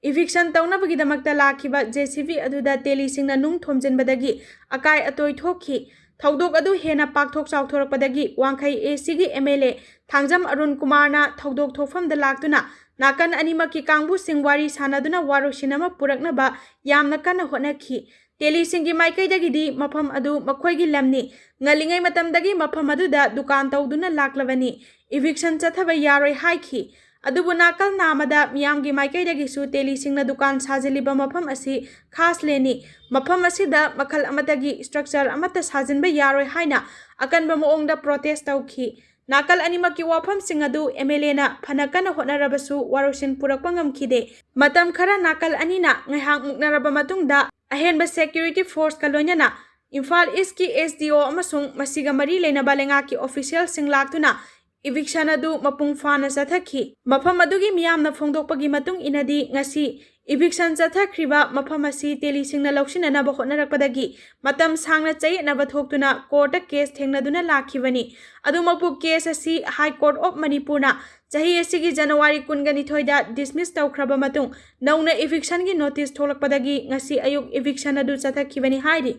Eviction ꯇꯧꯅꯕꯒꯤꯗꯃꯛꯇ ꯂꯥꯛꯈꯤꯕ J C B ꯑꯗꯨꯗ ꯇꯦꯂꯤꯁꯤꯡꯅ ꯅꯨꯡ ꯊꯣꯝꯖꯤꯟꯕꯗꯒꯤ ꯑꯀꯥꯏ ꯑꯇꯣꯏ ꯊꯣꯛꯈꯤ꯫ ꯊꯧꯗꯣꯛ ꯑꯗꯨ ꯍꯦꯟꯅ ꯄꯥꯛꯊꯣꯛ ꯆꯥꯎꯊꯣꯔꯛꯄꯗꯒꯤ ꯋꯥꯡꯈꯩ A C ꯒꯤ M L A Thangjam Arun ꯀꯨꯃꯥꯔꯅ ꯊꯧꯗꯣꯛ ꯊꯣꯛꯐꯝꯗ ꯂꯥꯛꯇꯨꯅ ꯅꯥꯀꯟ ꯑꯅꯤꯃꯛꯀꯤ ꯀꯥꯡꯕꯨꯁꯤꯡ ꯋꯥꯔꯤ ꯁꯥꯟꯅꯗꯨꯅ ꯋꯥꯔꯣꯏꯁꯤꯟ ꯑꯃ ꯄꯨꯔꯛꯅꯕ ꯌꯥꯝꯅ ꯀꯟꯅ ꯍꯣꯠꯅꯈꯤ꯫ ꯇꯦꯂꯤꯁꯤꯡꯒꯤ ꯃꯥꯏꯀꯩꯗꯒꯤꯗꯤ ꯃꯐꯝ ꯑꯗꯨ ꯃꯈꯣꯏꯒꯤ ꯂꯝꯅꯤ, ꯉꯜꯂꯤꯉꯩ ꯃꯇꯝꯗꯒꯤ ꯃꯐꯝ ꯑꯗꯨꯗ ꯗꯨꯀꯥꯟ ꯇꯧꯗꯨꯅ ꯂꯥꯛꯂꯕꯅꯤ, ꯏꯚꯤꯛꯁꯟ ꯆꯠꯊꯕ ꯌꯥꯔꯣꯏ ꯍꯥꯏꯈꯤ꯫ ꯑꯗꯨꯕꯨ ꯅꯥꯀꯜ ꯅꯥꯃꯗ ꯃꯤꯌꯥꯝꯒꯤ ꯃꯥꯏꯀꯩꯗꯒꯤꯁꯨ ꯇꯦꯂꯤꯁꯤꯡꯅ ꯗꯨꯀꯥꯟ ꯁꯥꯖꯤꯜꯂꯤꯕ ꯃꯐꯝ ꯑꯁꯤ ꯈꯥꯁ ꯂꯦꯟꯅꯤ, ꯃꯐꯝ ꯑꯁꯤꯗ ꯃꯈꯜ ꯑꯃꯠꯇꯒꯤ ꯁ꯭ꯇ꯭ꯔꯛꯆꯔ ꯑꯃꯠꯇ ꯁꯥꯖꯤꯟꯕ ꯌꯥꯔꯣꯏ ꯍꯥꯏꯅ ꯑꯀꯟꯕ ꯃꯑꯣꯡꯗ ꯄ꯭ꯔꯣꯇꯦꯁ ꯇꯧꯈꯤ꯫ ꯅꯥꯀꯜ ꯑꯅꯤꯃꯛꯀꯤ ꯋꯥꯐꯝꯁꯤꯡ ꯑꯗꯨ ꯑꯦꯝ ꯑꯦꯜ ꯑꯦꯅ ꯐꯅ ꯀꯟꯅ ꯍꯣꯠꯅꯔꯕꯁꯨ ꯋꯥꯔꯣꯏꯁꯤꯟ ꯄꯨꯔꯛꯄ ꯉꯝꯈꯤꯗꯦ꯫ ꯃꯇꯝ ꯈꯔ ꯅꯥꯀꯜ ꯑꯅꯤꯅ ꯉꯥꯏꯍꯥꯛ ꯃꯨꯛꯅꯔꯕ ꯃꯇꯨꯡꯗ ꯑꯍꯦꯟꯕ ꯁꯦꯀ꯭ꯌꯨꯔꯤꯇꯤ ꯐꯣꯔꯁꯀ ꯂꯣꯏꯅꯅ ꯏꯝꯐꯥꯜ ꯏꯁꯀꯤ ꯑꯦꯁ ꯗꯤ ꯑꯣ ꯑꯃꯁꯨꯡ ꯃꯁꯤꯒ ꯃꯔꯤ ꯂꯩꯅꯕ ꯂꯩꯉꯥꯛꯀꯤ ꯑꯣꯐꯤꯁꯤꯌꯦꯜꯁꯤꯡ ꯂꯥꯛꯇꯨꯅ ꯏꯚꯤꯛꯁꯟ ꯑꯗꯨ ꯃꯄꯨꯡ ꯐꯥꯅ ꯆꯠꯊꯈꯤ꯫ ꯃꯐꯝ ꯑꯗꯨꯒꯤ ꯃꯤꯌꯥꯝꯅ ꯐꯣꯡꯗꯣꯛꯄꯒꯤ ꯃꯇꯨꯡ ꯏꯟꯅꯗꯤ, ꯉꯁꯤ ꯏꯚꯤꯛꯁꯟ ꯆꯠꯊꯈ꯭ꯔꯤꯕ ꯃꯐꯝ ꯑꯁꯤ ꯇꯦꯂꯤꯁꯤꯡꯅ ꯂꯧꯁꯤꯟꯅꯅꯕ ꯍꯣꯠꯅꯔꯛꯄꯗꯒꯤ ꯃꯇꯝ ꯁꯥꯡꯅ ꯆꯌꯦꯠꯅꯕ ꯊꯣꯛꯇꯨꯅ ꯀꯣꯔꯠꯇ ꯀꯦꯁ ꯊꯦꯡꯅꯗꯨꯅ ꯂꯥꯛꯈꯤꯕꯅꯤ꯫ ꯑꯗꯨꯃꯛꯄꯨ, ꯀꯦꯁ ꯑꯁꯤ ꯍꯥꯏ ꯀꯣꯔꯠ ꯑꯣꯐ ꯃꯅꯤꯄꯨꯔꯅ ꯆꯍꯤ ꯑꯁꯤꯒꯤ ꯖꯅꯋꯥꯔꯤ ꯀꯨꯟꯒ ꯅꯤꯊꯣꯏꯗ ꯗꯤꯁꯃꯤꯁ ꯇꯧꯈ꯭ꯔꯕ ꯃꯇꯨꯡ ꯅꯧꯅ ꯏꯚꯤꯛꯁꯟꯒꯤ ꯅꯣꯇꯤꯁ ꯊꯣꯛꯂꯛꯄꯗꯒꯤ ꯉꯁꯤ ꯑꯌꯨꯛ ꯏꯚꯤꯛꯁꯟ ꯑꯗꯨ ꯆꯠꯊꯈꯤꯕꯅꯤ ꯍꯥꯏꯔꯤ꯫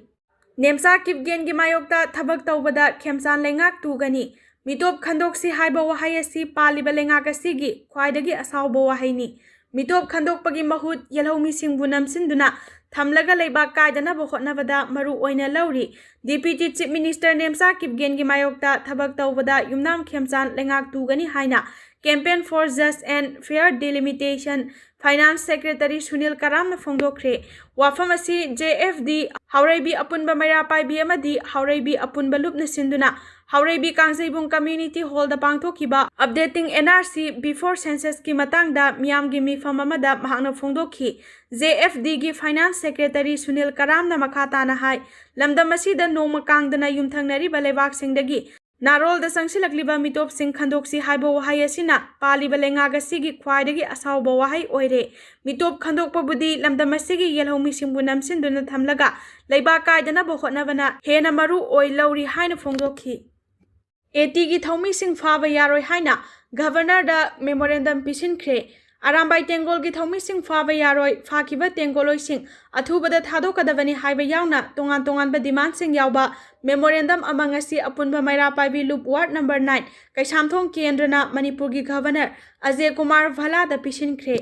ꯅꯦꯝꯆꯥ ꯀꯤꯞꯒꯦꯟꯒꯤ ꯃꯥꯌꯣꯛꯇ ꯊꯕꯛ ꯇꯧꯕꯗ ꯈꯦꯝꯆꯥꯟ ꯂꯩꯉꯥꯛ ꯇꯨꯒꯅꯤ꯫ ꯃꯤꯇꯣꯞ ꯈꯟꯗꯣꯛꯁꯤ ꯍꯥꯏꯕ ꯋꯥꯍꯩ ꯑꯁꯤ ꯄꯥꯜꯂꯤꯕ ꯂꯩꯉꯥꯛ ꯑꯁꯤꯒꯤ ꯈ꯭ꯋꯥꯏꯗꯒꯤ ꯑꯁꯥꯎꯕ ꯋꯥꯍꯩꯅꯤ꯫ ꯃꯤꯇꯣꯞ ꯈꯟꯗꯣꯛꯄꯒꯤ ꯃꯍꯨꯠ ꯌꯦꯜꯍꯧꯃꯤꯁꯤꯡꯕꯨ ꯅꯝꯁꯤꯟꯗꯨꯅ ꯊꯝꯂꯒ ꯂꯩꯕꯥꯛ ꯀꯥꯏꯗꯅꯕ ꯍꯣꯠꯅꯕꯗ ꯃꯔꯨ ꯑꯣꯏꯅ ꯂꯧꯔꯤ꯫ ꯗꯤꯄ꯭ꯌꯨꯇꯤ ꯆꯤꯐ ꯃꯤꯅꯤꯁꯇꯔ ꯅꯦꯝꯆꯥ ꯀꯤꯞꯒꯦꯟꯒꯤ ꯃꯥꯌꯣꯛꯇ ꯊꯕꯛ ꯇꯧꯕꯗ ꯌꯨꯝꯅꯥꯝ ꯈꯦꯝꯆꯥꯟ ꯂꯩꯉꯥꯛ ꯇꯨꯒꯅꯤ ꯍꯥꯏꯅ Campaign for Just and Fair Delimitation finance secretary Sunil ꯀꯔꯥꯝꯅ ꯐꯣꯡꯗꯣꯛꯈ꯭ꯔꯦ꯫ ꯋꯥꯐꯝ ꯑꯁꯤ ꯖꯦ ꯑꯦꯐ ꯗꯤ ꯍꯥꯎꯔꯩꯕꯤ ꯑꯄꯨꯟꯕ ꯃꯩꯔꯥ ꯄꯥꯏꯕꯤ ꯑꯃꯗꯤ ꯍꯥꯎꯔꯩꯕꯤ ꯑꯄꯨꯟꯕ ꯂꯨꯞꯅ ꯁꯤꯟꯗꯨꯅ ꯍꯥꯎꯔꯩꯕꯤ ꯀꯥꯡꯖꯩꯕꯨꯡ ꯀꯝꯃ꯭ꯌꯨꯅꯤꯇꯤ ꯍꯣꯜꯗ ꯄꯥꯡꯊꯣꯛꯈꯤꯕ Updating N R C Before Census ꯀꯤ ꯃꯇꯥꯡꯗ ꯃꯤꯌꯥꯝꯒꯤ ꯃꯤꯐꯝ ꯑꯃꯗ ꯃꯍꯥꯛꯅ ꯐꯣꯡꯗꯣꯛꯈꯤ꯫ ꯖꯦ ꯑꯦꯐ ꯗꯤꯒꯤ ꯐꯥꯏꯅꯥꯟꯁ ꯁꯦꯀ꯭ꯔꯦꯇꯔꯤ ꯁꯨꯅꯤꯜ ꯀꯔꯥꯝꯅ ꯃꯈꯥ ꯇꯥꯅ ꯍꯥꯏ, ꯂꯝꯗꯝ ꯑꯁꯤꯗ ꯅꯣꯡꯃ ꯀꯥꯡꯗꯅ ꯌꯨꯝꯊꯪꯅꯔꯤꯕ ꯂꯩꯕꯥꯛꯁꯤꯡꯗꯒꯤ ꯅꯥꯔꯣꯜꯗ ꯆꯪꯁꯤꯜꯂꯛꯂꯤꯕ ꯃꯤꯇꯣꯞꯁꯤꯡ ꯈꯟꯗꯣꯛꯁꯤ ꯍꯥꯏꯕ ꯋꯥꯍꯩ ꯑꯁꯤꯅ ꯄꯥꯜꯂꯤꯕ ꯂꯩꯉꯥꯛ ꯑꯁꯤꯒꯤ ꯈ꯭ꯋꯥꯏꯗꯒꯤ ꯑꯁꯥꯎꯕ ꯋꯥꯍꯩ ꯑꯣꯏꯔꯦ꯫ ꯃꯤꯇꯣꯞ ꯈꯟꯗꯣꯛꯄꯕꯨꯗꯤ ꯂꯝꯗꯝ ꯑꯁꯤꯒꯤ ꯌꯦꯜꯍꯧꯃꯤꯁꯤꯡꯕꯨ ꯅꯝꯁꯤꯟꯗꯨꯅ ꯊꯝꯂꯒ ꯂꯩꯕꯥꯛ ꯀꯥꯏꯗꯅꯕ ꯍꯣꯠꯅꯕꯅ ꯍꯦꯟꯅ ꯃꯔꯨ ꯑꯣꯏ ꯂꯧꯔꯤ ꯍꯥꯏꯅ ꯐꯣꯡꯗꯣꯛꯈꯤ꯫ ꯑꯦ ꯇꯤꯒꯤ ꯊꯧꯃꯤꯁꯤꯡ ꯐꯥꯕ ꯌꯥꯔꯣꯏ ꯍꯥꯏꯅ ꯒꯚꯔꯅꯔꯗ ꯃꯦꯃꯣꯔꯦꯟꯗꯝ ꯄꯤꯁꯤꯟꯈ꯭ꯔꯦ꯫ ꯑꯔꯥꯝꯕꯥꯏ ꯇꯦꯡꯒꯣꯜꯒꯤ ꯊꯧꯃꯤꯁꯤꯡ ꯐꯥꯕ ꯌꯥꯔꯣꯏ, ꯐꯥꯈꯤꯕ ꯇꯦꯡꯒꯣꯜꯂꯣꯏꯁꯤꯡ ꯑꯊꯨꯕꯗ ꯊꯥꯗꯣꯛꯀꯗꯕꯅꯤ ꯍꯥꯏꯕ ꯌꯥꯎꯅ ꯇꯣꯉꯥꯟ ꯇꯣꯉꯥꯟꯕ ꯗꯤꯃꯥꯟꯁꯤꯡ ꯌꯥꯎꯕ ꯃꯦꯃꯣꯔꯦꯟꯗꯝ ꯑꯃ ꯉꯁꯤ ꯑꯄꯨꯟꯕ ꯃꯩꯔꯥ ꯄꯥꯏꯕꯤ ꯂꯨꯞ ꯋꯥꯔꯗ ꯅꯝꯕꯔ ꯅꯥꯏꯟ ꯀꯩꯁꯥꯝꯊꯣꯡ ꯀꯦꯟꯗ꯭ꯔꯅ ꯃꯅꯤꯄꯨꯔꯒꯤ ꯒꯚꯔꯅꯔ ꯑꯖꯦ ꯀꯨꯃꯥꯔ ꯚꯂꯥꯗ ꯄꯤꯁꯤꯟꯈ꯭ꯔꯦ꯫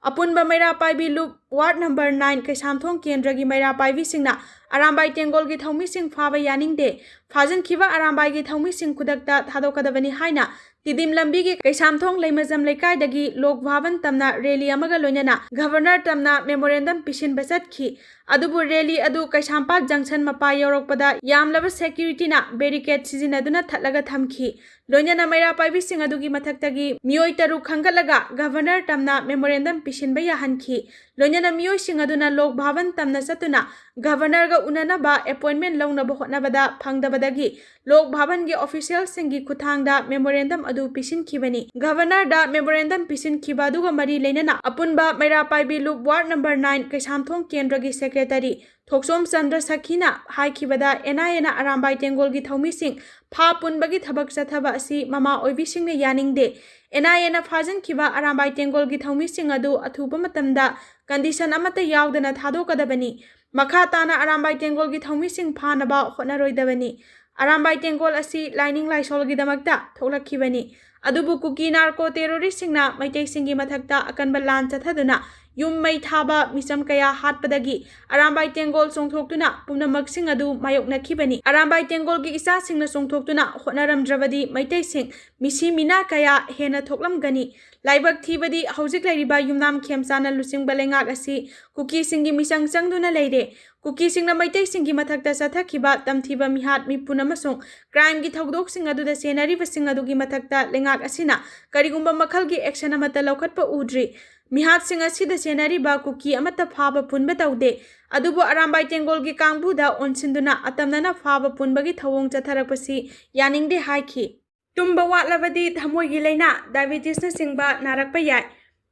ꯑꯄꯨꯟꯕ ꯃꯩꯔꯥ ꯄꯥꯏꯕꯤ ꯂꯨꯞ ꯋꯥꯔꯗ ꯅꯝꯕꯔ ꯅꯥꯏꯟ ꯀꯩꯁꯥꯝꯊꯣꯡ ꯀꯦꯟꯗ꯭ꯔꯒꯤ ꯃꯩꯔꯥ ꯄꯥꯏꯕꯤꯁꯤꯡꯅ ꯑꯔꯥꯝꯕꯥꯏ ꯇꯦꯡꯒꯣꯜꯒꯤ ꯊꯧꯃꯤꯁꯤꯡ ꯐꯥꯕ ꯌꯥꯅꯤꯡꯗꯦ, ꯐꯥꯖꯤꯟꯈꯤꯕ ꯑꯔꯥꯝꯕꯥꯏꯒꯤ ꯊꯧꯃꯤꯁꯤꯡ ꯈꯨꯗꯛꯇ ꯊꯥꯗꯣꯛꯀꯗꯕꯅꯤ ꯍꯥꯏꯅ ꯇꯤꯗꯤꯝ ꯂꯝꯕꯤꯒꯤ ꯀꯩꯁꯥꯝꯊꯣꯡ ꯂꯩꯃꯖꯝ ꯂꯩꯀꯥꯏꯗꯒꯤ ꯂꯣꯛ ꯚꯥꯕꯟ ꯇꯝꯅ ꯔꯦꯂꯤ ꯑꯃꯒ ꯂꯣꯏꯅꯅ ꯒꯚꯔꯅꯔ ꯇꯝꯅ ꯃꯦꯃꯣꯔꯦꯟꯗꯝ ꯄꯤꯁꯤꯟꯕ ꯆꯠꯈꯤ꯫ ꯑꯗꯨꯕꯨ ꯔꯦꯂꯤ ꯑꯗꯨ ꯀꯩꯁꯥꯝꯄꯥꯠ ꯖꯪꯁꯟ ꯃꯄꯥ ꯌꯧꯔꯛꯄꯗ ꯌꯥꯝꯂꯕ ꯁꯦꯀ꯭ꯌꯨꯔꯤꯇꯤꯅ ꯕꯦꯔꯤꯀꯦꯗ ꯁꯤꯖꯤꯟꯅꯗꯨꯅ ꯊꯠꯂꯒ ꯊꯝꯈꯤ꯫ ꯂꯣꯏꯅꯅ ꯃꯩꯔꯥ ꯄꯥꯏꯕꯤꯁꯤꯡ ꯑꯗꯨꯒꯤ ꯃꯊꯛꯇꯒꯤ ꯃꯤꯑꯣꯏ ꯇꯔꯨꯛ ꯈꯟꯒꯠꯂꯒ ꯒꯚꯔꯅꯔ ꯇꯝꯅ ꯃꯦꯃꯣꯔꯦꯟꯗꯝ ꯄꯤꯁꯤꯟꯕ ꯌꯥꯍꯟꯈꯤ꯫ ꯂꯣꯏꯅꯅ ꯃꯤꯑꯣꯏꯁꯤꯡ ꯑꯗꯨꯅ ꯂꯣꯛ ꯚꯥꯕꯟ ꯇꯝꯅ ꯆꯠꯇꯨꯅ ꯒꯚꯔꯅꯔꯒ ꯎꯅꯅꯕ ꯑꯦꯄꯣꯏꯟꯃꯦꯟ ꯂꯧꯅꯕ ꯍꯣꯠꯅꯕꯗ ꯐꯪꯗꯕꯗꯒꯤ ꯂꯣꯛ ꯚꯥꯕꯟꯒꯤ ꯑꯣꯐꯤꯁꯤꯌꯦꯜꯁꯤꯡꯒꯤ ꯈꯨꯠꯊꯥꯡꯗ ꯃꯦꯃꯣꯔꯦꯟꯗꯝ ꯑꯗꯨ ꯄꯤꯁꯤꯟꯈꯤꯕꯅꯤ꯫ ꯒꯚꯔꯅꯔꯗ ꯃꯦꯃꯣꯔꯦꯟꯗꯝ ꯄꯤꯁꯤꯟꯈꯤꯕ ꯑꯗꯨꯒ ꯃꯔꯤ ꯂꯩꯅꯅ ꯑꯄꯨꯟꯕ ꯃꯩꯔꯥ ꯄꯥꯏꯕꯤ ꯂꯨꯞ ꯋꯥꯔꯗ ꯅꯝꯕꯔ ꯅꯥꯏꯟ ꯀꯩꯁꯥꯝꯊꯣꯡ ꯀꯦꯟꯗ꯭ꯔꯒꯤ ꯁꯦꯀ꯭ꯔꯦꯇꯔꯤ ꯊꯣꯛꯆꯣꯝ ꯆꯟꯗ꯭ꯔ ꯁꯈꯤꯅ ꯍꯥꯏꯈꯤꯕꯗ, ꯑꯦꯟ ꯑꯥꯏ ꯑꯦꯅ ꯑꯔꯥꯝꯕꯥꯏ ꯇꯦꯡꯒꯣꯜꯒꯤ ꯊꯧꯃꯤꯁꯤꯡ ꯐꯥ ꯄꯨꯟꯕꯒꯤ ꯊꯕꯛ ꯆꯠꯊꯕ ꯑꯁꯤ ꯃꯃꯥ ꯑꯣꯏꯕꯤꯁꯤꯡꯅ ꯌꯥꯅꯤꯡꯗꯦ꯫ ꯑꯦꯟ ꯑꯥꯏ ꯑꯦꯅ ꯐꯥꯖꯤꯟꯈꯤꯕ ꯑꯔꯥꯝꯕꯥꯏ ꯇꯦꯡꯒꯣꯜꯒꯤ ꯊꯧꯃꯤꯁꯤꯡ ꯑꯗꯨ ꯑꯊꯨꯕ ꯃꯇꯝꯗ ꯀꯟꯗꯤꯁꯟ ꯑꯃꯠꯇ ꯌꯥꯎꯗꯅ ꯊꯥꯗꯣꯛꯀꯗꯕꯅꯤ꯫ ꯃꯈꯥ ꯇꯥꯅ ꯑꯔꯥꯝꯕꯥꯏ ꯇꯦꯡꯒꯣꯜꯒꯤ ꯊꯧꯃꯤꯁꯤꯡ ꯐꯥꯅꯕ ꯍꯣꯠꯅꯔꯣꯏꯗꯕꯅꯤ꯫ ꯑꯔꯥꯝꯕꯥꯏ ꯇꯦꯡꯒꯣꯜ ꯑꯁꯤ ꯂꯥꯏꯅꯤꯡ ꯂꯥꯏꯁꯣꯜꯒꯤꯗꯃꯛꯇ ꯊꯣꯛꯂꯛꯈꯤꯕꯅꯤ꯫ ꯑꯗꯨꯕꯨ ꯀꯨꯀꯤ ꯅꯥꯔꯀꯣ ꯇꯦꯔꯣꯔꯤꯁꯁꯤꯡꯅ ꯃꯩꯇꯩꯁꯤꯡꯒꯤ ꯃꯊꯛꯇ ꯑꯀꯟꯕ ꯂꯥꯟ ꯆꯠꯊꯗꯨꯅ ꯌꯨꯝ ꯃꯩ ꯊꯥꯕ, ꯃꯤꯆꯝ ꯀꯌꯥ ꯍꯥꯠꯄꯗꯒꯤ ꯑꯔꯥꯝꯕꯥꯏ ꯇꯦꯡꯒꯣꯜ ꯆꯣꯡꯊꯣꯛꯇꯨꯅ ꯄꯨꯝꯅꯃꯛꯁꯤꯡ ꯑꯗꯨ ꯃꯥꯌꯣꯛꯅꯈꯤꯕꯅꯤ꯫ ꯑꯔꯥꯝꯕꯥꯏ ꯇꯦꯡꯒꯣꯜꯒꯤ ꯏꯆꯥꯁꯤꯡꯅ ꯆꯣꯡꯊꯣꯛꯇꯨꯅ ꯍꯣꯠꯅꯔꯝꯗ꯭ꯔꯕꯗꯤ ꯃꯩꯇꯩꯁꯤꯡ ꯃꯤꯁꯤ ꯃꯤꯅꯥ ꯀꯌꯥ ꯍꯦꯟꯅ ꯊꯣꯛꯂꯝꯒꯅꯤ꯫ ꯂꯥꯏꯕꯛ ꯊꯤꯕꯗꯤ ꯍꯧꯖꯤꯛ ꯂꯩꯔꯤꯕ ꯌꯨꯝꯅꯥꯝ ꯈꯦꯝꯆꯥꯟꯅ ꯂꯨꯆꯤꯡꯕ ꯂꯩꯉꯥꯛ ꯑꯁꯤ ꯀꯨꯀꯤꯁꯤꯡꯒꯤ ꯃꯤꯆꯪ ꯆꯪꯗꯨꯅ ꯂꯩꯔꯦ꯫ ꯀꯨꯀꯤꯁꯤꯡꯅ ꯃꯩꯇꯩꯁꯤꯡꯒꯤ ꯃꯊꯛꯇ ꯆꯠꯊꯈꯤꯕ ꯇꯝꯊꯤꯕ ꯃꯤꯍꯥꯠ ꯃꯤꯄꯨꯟ ꯑꯃꯁꯨꯡ ꯀ꯭ꯔꯥꯏꯝꯒꯤ ꯊꯧꯗꯣꯛꯁꯤꯡ ꯑꯗꯨꯗ ꯆꯦꯟꯅꯔꯤꯕꯁꯤꯡ ꯑꯗꯨꯒꯤ ꯃꯊꯛꯇ ꯂꯩꯉꯥꯛ ꯑꯁꯤꯅ ꯀꯔꯤꯒꯨꯝꯕ ꯃꯈꯜꯒꯤ ꯑꯦꯛꯁꯟ ꯑꯃꯠꯇ ꯂꯧꯈꯠꯄ ꯎꯗ꯭ꯔꯤ꯫ ꯃꯤꯍꯥꯠꯁꯤꯡ ꯑꯁꯤꯗ ꯆꯦꯟꯅꯔꯤꯕ ꯀꯨꯀꯤ ꯑꯃꯠꯇ ꯐꯥꯕ ꯄꯨꯟꯕ ꯇꯧꯗꯦ꯫ ꯑꯗꯨꯕꯨ ꯑꯔꯥꯝꯕꯥꯏ ꯇꯦꯡꯒꯣꯜꯒꯤ ꯀꯥꯡꯕꯨꯗ ꯑꯣꯟꯁꯤꯟꯗꯨꯅ ꯑꯇꯝꯅꯅ ꯐꯥꯕ ꯄꯨꯟꯕꯒꯤ ꯊꯧꯑꯣꯡ ꯆꯠꯊꯔꯛꯄꯁꯤ ꯌꯥꯅꯤꯡꯗꯦ ꯍꯥꯏꯈꯤ꯫ ꯇꯨꯝꯕ ꯋꯥꯠꯂꯕꯗꯤ ꯊꯃꯣꯏꯒꯤ ꯂꯥꯏꯅꯥ, ꯗꯥꯏꯕꯦꯇꯤꯁꯅꯆꯤꯡꯕ ꯅꯥꯔꯛꯄ ꯌꯥꯏ꯫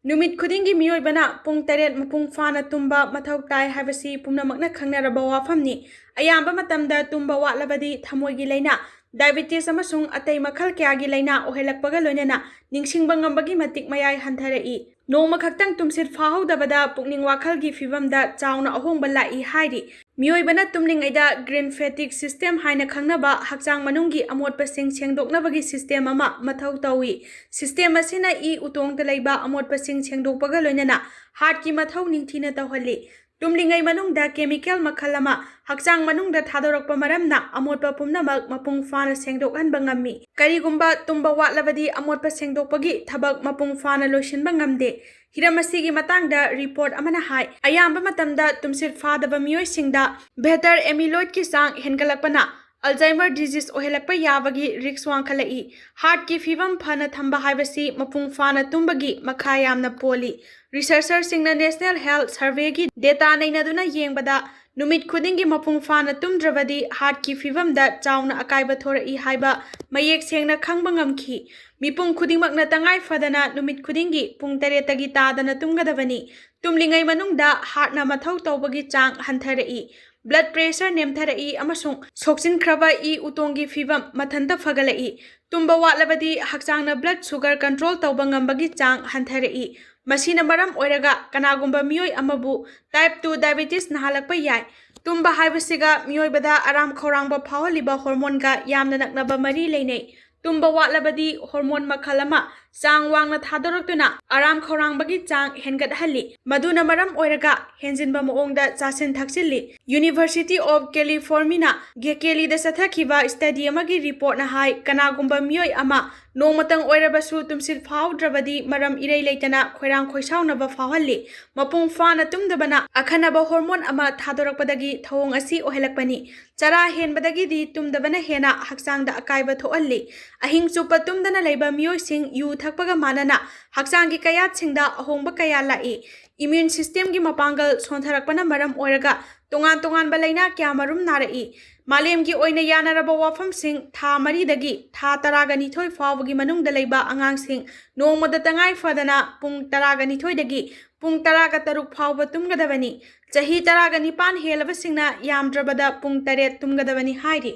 ꯅꯨꯃꯤꯠ ꯈꯨꯗꯤꯡꯒꯤ ꯃꯤꯑꯣꯏꯕꯅ ꯄꯨꯡ ꯇꯔꯦꯠ ꯃꯄꯨꯡ ꯐꯥꯅ ꯇꯨꯝꯕ ꯃꯊꯧ ꯇꯥꯏ ꯍꯥꯏꯕꯁꯤ ꯄꯨꯝꯅꯃꯛꯅ ꯈꯪꯅꯔꯕ ꯋꯥꯐꯝꯅꯤ꯫ ꯑꯌꯥꯝꯕ ꯃꯇꯝꯗ ꯇꯨꯝꯕ ꯋꯥꯠꯂꯕꯗꯤ ꯊꯃꯣꯏꯒꯤ ꯂꯥꯏꯅꯥ, ꯗꯥꯏꯕꯦꯇꯤꯁ ꯑꯃꯁꯨꯡ ꯑꯇꯩ ꯃꯈꯜ ꯀꯌꯥꯒꯤ ꯂꯥꯏꯅꯥ ꯑꯣꯏꯍꯜꯂꯛꯄꯒ ꯂꯣꯏꯅꯅ ꯅꯤꯡꯁꯤꯡꯕ ꯉꯝꯕꯒꯤ ꯃꯇꯤꯛ ꯃꯌꯥꯏ ꯍꯟꯊꯔꯛꯏ꯫ ꯅꯣꯡꯃ ꯈꯛꯇꯪ ꯇꯨꯝꯁꯤꯠ ꯐꯥꯍꯧꯗꯕꯗ ꯄꯨꯛꯅꯤꯡ ꯋꯥꯈꯜꯒꯤ ꯐꯤꯕꯝꯗ ꯆꯥꯎꯅ ꯑꯍꯣꯡꯕ ꯂꯥꯛꯏ ꯍꯥꯏꯔꯤ꯫ ꯃꯤꯑꯣꯏꯕꯅ ꯇꯨꯝꯂꯤꯉꯩꯗ green fatigue system ꯍꯥꯏꯅ ꯈꯪꯅꯕ ꯍꯛꯆꯥꯡ ꯃꯅꯨꯡꯒꯤ ꯑꯃꯣꯠꯄꯁꯤꯡ ꯁꯦꯡꯗꯣꯛꯅꯕꯒꯤ system ꯑꯃ ꯃꯊꯧ ꯇꯧꯏ꯫ System ꯑꯁꯤꯅ ꯏ ꯎꯇꯣꯡꯗ ꯂꯩꯕ ꯑꯃꯣꯠꯄꯁꯤꯡ ꯁꯦꯡꯗꯣꯛꯄꯒ ꯂꯣꯏꯅꯅ heartꯀꯤ ꯃꯊꯧ ꯅꯤꯡꯊꯤꯅ ꯇꯧꯍꯜꯂꯤ꯫ ꯇꯨꯝꯂꯤꯉꯩ ꯃꯅꯨꯡꯗ chemical ꯃꯈꯜ ꯑꯃ ꯍꯛꯆꯥꯡ ꯃꯅꯨꯡꯗ ꯊꯥꯗꯣꯔꯛꯄ ꯃꯔꯝꯅ ꯑꯃꯣꯠꯄ ꯄꯨꯝꯅꯃꯛ ꯃꯄꯨꯡ ꯐꯥꯅ ꯁꯦꯡꯗꯣꯛꯍꯟꯕ ꯉꯝꯃꯤ꯫ ꯀꯔꯤꯒꯨꯝꯕ ꯇꯨꯝꯕ ꯋꯥꯠꯂꯕꯗꯤ ꯑꯃꯣꯠꯄ ꯁꯦꯡꯗꯣꯛꯄꯒꯤ ꯊꯕꯛ ꯃꯄꯨꯡ ꯐꯥꯅ ꯂꯣꯏꯁꯤꯟꯕ ꯉꯝꯗꯦ꯫ ꯍꯤꯔꯝ ꯑꯁꯤꯒꯤ ꯃꯇꯥꯡꯗ report ꯑꯃꯅ ꯍꯥꯏ, ꯑꯌꯥꯝꯕ ꯃꯇꯝꯗ ꯇꯨꯝꯁꯤꯠ ꯐꯥꯗꯕ ꯃꯤꯑꯣꯏꯁꯤꯡꯗ beta amyloidꯀꯤ ꯆꯥꯡ ꯍꯦꯟꯒꯠꯂꯛꯄꯅ Alzheimer disease ꯑꯣꯏꯍꯜꯂꯛꯄ ꯌꯥꯕꯒꯤ risk ꯋꯥꯡꯈꯠꯂꯛꯏ꯫ Heartꯀꯤ ꯐꯤꯕꯝ ꯐꯅ ꯊꯝꯕ ꯍꯥꯏꯕꯁꯤ ꯃꯄꯨꯡ ꯐꯥꯅ ꯇꯨꯝꯕꯒꯤ ꯃꯈꯥ ꯌꯥꯝꯅ ꯄꯣꯜꯂꯤ꯫ Researcherꯁꯤꯡꯅ National Health Surveyꯒꯤ data ꯅꯩꯅꯗꯨꯅ ꯌꯦꯡꯕꯗ, ꯅꯨꯃꯤꯠ ꯈꯨꯗꯤꯡꯒꯤ ꯃꯄꯨꯡ ꯐꯥꯅ ꯇꯨꯝꯗ꯭ꯔꯕꯗꯤ heartꯀꯤ ꯐꯤꯕꯝꯗ ꯆꯥꯎꯅ ꯑꯀꯥꯏꯕ ꯊꯣꯔꯛꯏ ꯍꯥꯏꯕ ꯃꯌꯦꯛ ꯁꯦꯡꯅ ꯈꯪꯕ ꯉꯝꯈꯤ꯫ ꯃꯤꯄꯨꯝ ꯈꯨꯗꯤꯡꯃꯛꯅ ꯇꯉꯥꯏ ꯐꯗꯅ ꯅꯨꯃꯤꯠ ꯈꯨꯗꯤꯡꯒꯤ ꯄꯨꯡ ꯇꯔꯦꯠꯇꯒꯤ ꯇꯥꯗꯅ ꯇꯨꯝꯒꯗꯕꯅꯤ꯫ ꯇꯨꯝꯂꯤꯉꯩ ꯃꯅꯨꯡꯗ heartꯅ ꯃꯊꯧ ꯇꯧꯕꯒꯤ ꯆꯥꯡ ꯍꯟꯊꯔꯛꯏ, blood pressure ꯅꯦꯝꯊꯔꯛꯏ ꯑꯃꯁꯨꯡ ꯁꯣꯛꯆꯤꯟꯈ꯭ꯔꯕ ꯏ ꯎꯇꯣꯡꯒꯤ ꯐꯤꯕꯝ ꯃꯊꯟꯇ ꯐꯒꯠꯂꯛꯏ꯫ ꯇꯨꯝꯕ ꯋꯥꯠꯂꯕꯗꯤ ꯍꯛꯆꯥꯡꯅ blood sugar control ꯇꯧꯕ ꯉꯝꯕꯒꯤ ꯆꯥꯡ ꯍꯟꯊꯔꯛꯏ꯫ ꯃꯁꯤꯅ ꯃꯔꯝ ꯑꯣꯏꯔꯒ ꯀꯅꯥꯒꯨꯝꯕ ꯃꯤꯑꯣꯏ ꯑꯃꯕꯨ type two diabetes ꯅꯥꯍꯜꯂꯛꯄ ꯌꯥꯏ꯫ ꯇꯨꯝꯕ ꯍꯥꯏꯕꯁꯤꯒ ꯃꯤꯑꯣꯏꯕꯗ ꯑꯔꯥꯝ ꯈꯧꯔꯥꯡꯕ ꯐꯥꯎꯍꯜꯂꯤꯕ hormoneꯒ ꯌꯥꯝꯅ ꯅꯛꯅꯕ ꯃꯔꯤ ꯂꯩꯅꯩ꯫ ꯇꯨꯝꯕ ꯋꯥꯠꯂꯕꯗꯤ hormone ꯃꯈꯜ ꯑꯃ ꯆꯥꯡ ꯋꯥꯡꯅ ꯊꯥꯗꯣꯔꯛꯇꯨꯅ ꯑꯔꯥꯝ ꯈꯧꯔꯥꯡꯕꯒꯤ ꯆꯥꯡ ꯍꯦꯟꯒꯠꯍꯜꯂꯤ, ꯃꯗꯨꯅ ꯃꯔꯝ ꯑꯣꯏꯔꯒ ꯍꯦꯟꯖꯤꯟꯕ ꯃꯑꯣꯡꯗ ꯆꯥꯁꯤꯟ ꯊꯛꯆꯤꯜꯂꯤ꯫ University of Californiaꯅ ꯒꯦꯀꯦꯂꯤꯗ ꯆꯠꯊꯈꯤꯕ study ꯑꯃꯒꯤ reportꯅ ꯍꯥꯏ, ꯀꯅꯥꯒꯨꯝꯕ ꯃꯤꯑꯣꯏ ꯑꯃ ꯅꯣꯡꯃꯇꯪ ꯑꯣꯏꯔꯕꯁꯨ ꯇꯨꯝꯁꯤꯠ ꯐꯥꯍꯧꯗ꯭ꯔꯕꯗꯤ ꯃꯔꯝ ꯏꯔꯩ ꯂꯩꯇꯅ ꯈꯣꯏꯔꯥꯡ ꯈꯣꯏꯁꯥꯎꯅꯕ ꯐꯥꯎꯍꯜꯂꯤ꯫ ꯃꯄꯨꯡ ꯐꯥꯅ ꯇꯨꯝꯗꯕꯅ ꯑꯈꯟꯅꯕ hormone ꯑꯃ ꯊꯥꯗꯣꯔꯛꯄꯗꯒꯤ ꯊꯧꯑꯣꯡ ꯑꯁꯤ ꯑꯣꯏꯍꯜꯂꯛꯄꯅꯤ꯫ ꯆꯔꯥ ꯍꯦꯟꯕꯗꯒꯤꯗꯤ ꯇꯨꯝꯗꯕꯅ ꯍꯦꯟꯅ ꯍꯛꯆꯥꯡꯗ ꯑꯀꯥꯏꯕ ꯊꯣꯛꯍꯜꯂꯤ꯫ ꯑꯍꯤꯡ ꯆꯨꯞꯄ ꯇꯨꯝꯗꯅ ꯂꯩꯕ ꯃꯤꯑꯣꯏꯁꯤꯡ ꯌꯨ ꯊꯛꯄꯒ ꯃꯥꯟꯅꯅ ꯍꯛꯆꯥꯡꯒꯤ ꯀꯌꯥꯠꯁꯤꯡꯗ ꯑꯍꯣꯡꯕ ꯀꯌꯥ ꯂꯥꯛꯏ꯫ Immune systemꯒꯤ ꯃꯄꯥꯡꯒꯜ ꯁꯣꯟꯊꯔꯛꯄꯅ ꯃꯔꯝ ꯑꯣꯏꯔꯒ ꯇꯣꯉꯥꯟ ꯇꯣꯉꯥꯟꯕ ꯂꯥꯏꯅꯥ ꯀꯌꯥꯃꯔꯨꯝ ꯅꯥꯔꯛꯏ꯫ ꯃꯥꯂꯦꯝꯒꯤ ꯑꯣꯏꯅ ꯌꯥꯅꯔꯕ ꯋꯥꯐꯝꯁꯤꯡ ꯊꯥ ꯃꯔꯤꯗꯒꯤ ꯊꯥ ꯇꯔꯥꯒ ꯅꯤꯊꯣꯏ ꯐꯥꯎꯕꯒꯤ ꯃꯅꯨꯡꯗ ꯂꯩꯕ ꯑꯉꯥꯡꯁꯤꯡ ꯅꯣꯡꯃꯗ ꯇꯉꯥꯏ ꯐꯗꯅ ꯄꯨꯡ ꯇꯔꯥꯒ ꯅꯤꯊꯣꯏꯗꯒꯤ ꯄꯨꯡ ꯇꯔꯥꯒ ꯇꯔꯨꯛ ꯐꯥꯎꯕ ꯇꯨꯝꯒꯗꯕꯅꯤ꯫ ꯆꯍꯤ ꯇꯔꯥꯒ ꯅꯤꯄꯥꯟ ꯍꯦꯜꯂꯕꯁꯤꯡꯅ ꯌꯥꯝꯗ꯭ꯔꯕꯗ ꯄꯨꯡ ꯇꯔꯦꯠ ꯇꯨꯝꯒꯗꯕꯅꯤ ꯍꯥꯏꯔꯤ꯫